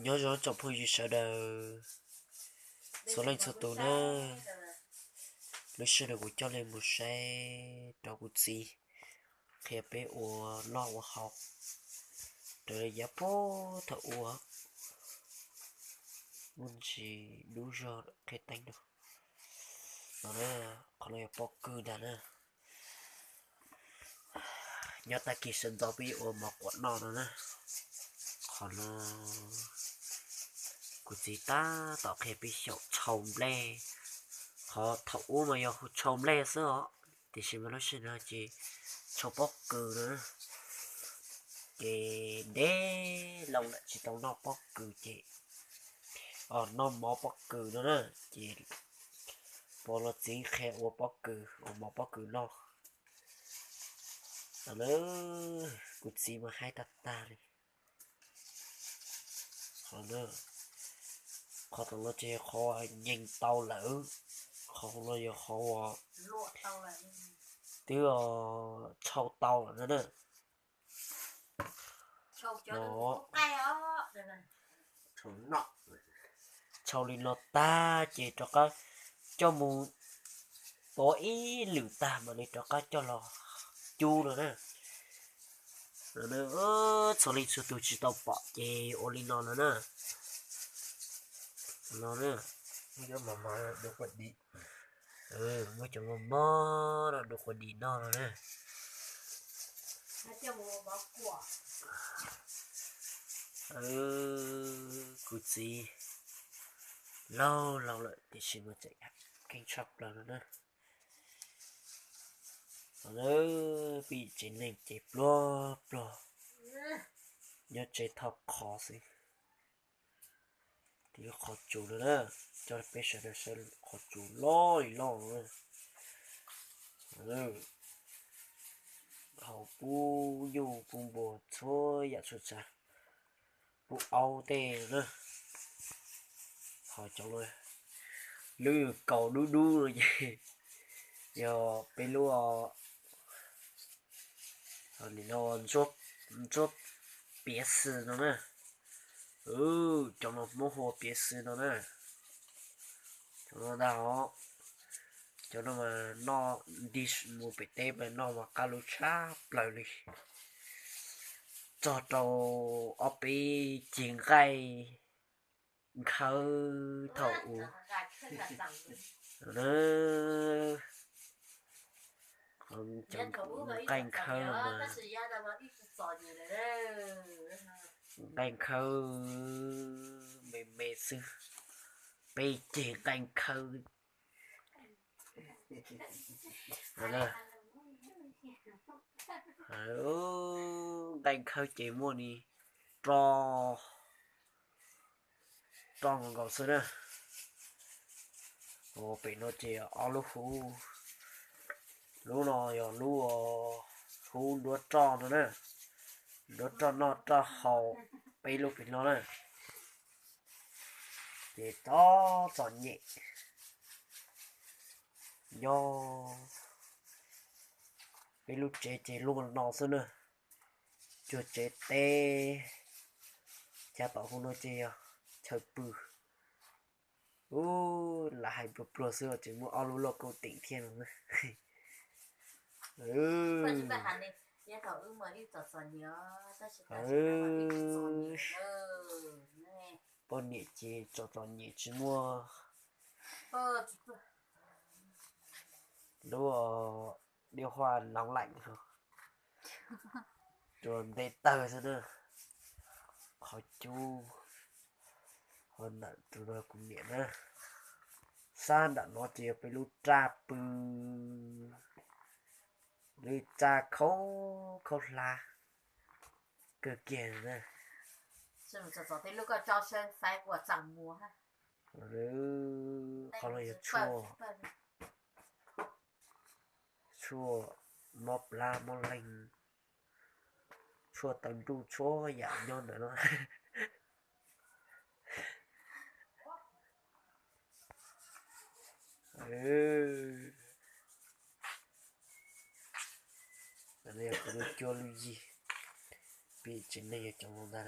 Nyob zoo tsoom phooj ywg sawv daws txhua leej txhua tus na. Lub sij hawm no kuv coj nej mus saib rau kuv txiv qhia peb ua noj ua haus raws li yav puag thaum ub. Muaj ntsis dub zog qhia teeb rau no na. Qhov no yog pob kws ntag na. Nyob tag kis sawv ntxov peb yuav ua mov quav noj no na. Qhov no kuv txiv tab tom qhia peb xyaum tshau nplej. Qhov thaum ub mas yog hu tshau nplej xwb os, tiam sis mas lub sij hawm no ces tshau pob kws no na. Ces ntev loo lawm tsis tau noj pob kws ces, noj mov pob kws no na, ces pog los txiv qhia ua pob kws, ua mov pob kws noj. Kuv txiv mas haib tag tag li. Qhov tom no ces qhov nyeem tau lawm, qhov no yog qhov uas twb tshau tau lawm no na. Tshau li no tag ces rov qab coj mus tuav ib lwm tag mam li rov qab coj los cub no na. Txhua leej txhua tus tsis tau pom ces ua li no no na. No na, muab cov mos mos no dua quav dim noj no na. Kuv txiv laug laus lawm tiam sis mas tseem keej tshaj plaws no na. Peb tsev neeg ces pluag pluag, nyob tsev thoj qhov xwb. Tiv lub qhov tsua no na, coj peb sawv daws saib qhov tsua loj li loj no. Hauv pub nyuj pub npua txhua yam txhua tsav, pub aub tej no na. Ho cov lub kaus dub dub no ces yog peb lub, nim no ntsuab piav xwm no na. Cov no Hmoob hu ua piav xwm no na. Cov no ntag os. Cov no mas noj nti mus pem teb mas noj mas qab lub tshaj plaws li. Txog rau ob peb ceg nqaij nkhawb thaum ub. Cov nqaij nkhawb mas, nqaij nkhawb me me xwb, peb ceg nqaij nkhawb. Nqaij nkhawb ces muaj ni roj, roj nkaus nkaus xwb na. Pem no ces ob lub hub, lub no yog lub hub nruab roj no na, nruab roj noj roj haus, peb lub pem no na. Ces txom txom nyem nyob, peb lub tsev ces luaj no xwb na. Cuag tsev teb, chaw tom hauv no ces yog chaw pw. Ub, lam hais pluag pluag xwb tseem muaj ob lub lauj kaub teem thiab no na. Poj niam ces txom txom nyem tsis muaj lub, diaj huaj loob laim, tsuas nte tawg xwb na. Qhov cub, ho ntawm tus no kuv niam na. Sab nram no ces yog peb lub raj pw, lub raj khaub khaub hlab kawg kiag na. Qhov no yog tshuaj, tshuaj mob plab mob leeg, tshuaj taw nruj txhua yam nyob ntawm no. Yog kuv lub cuab lub yig, peb tsev neeg yog cov no ntag.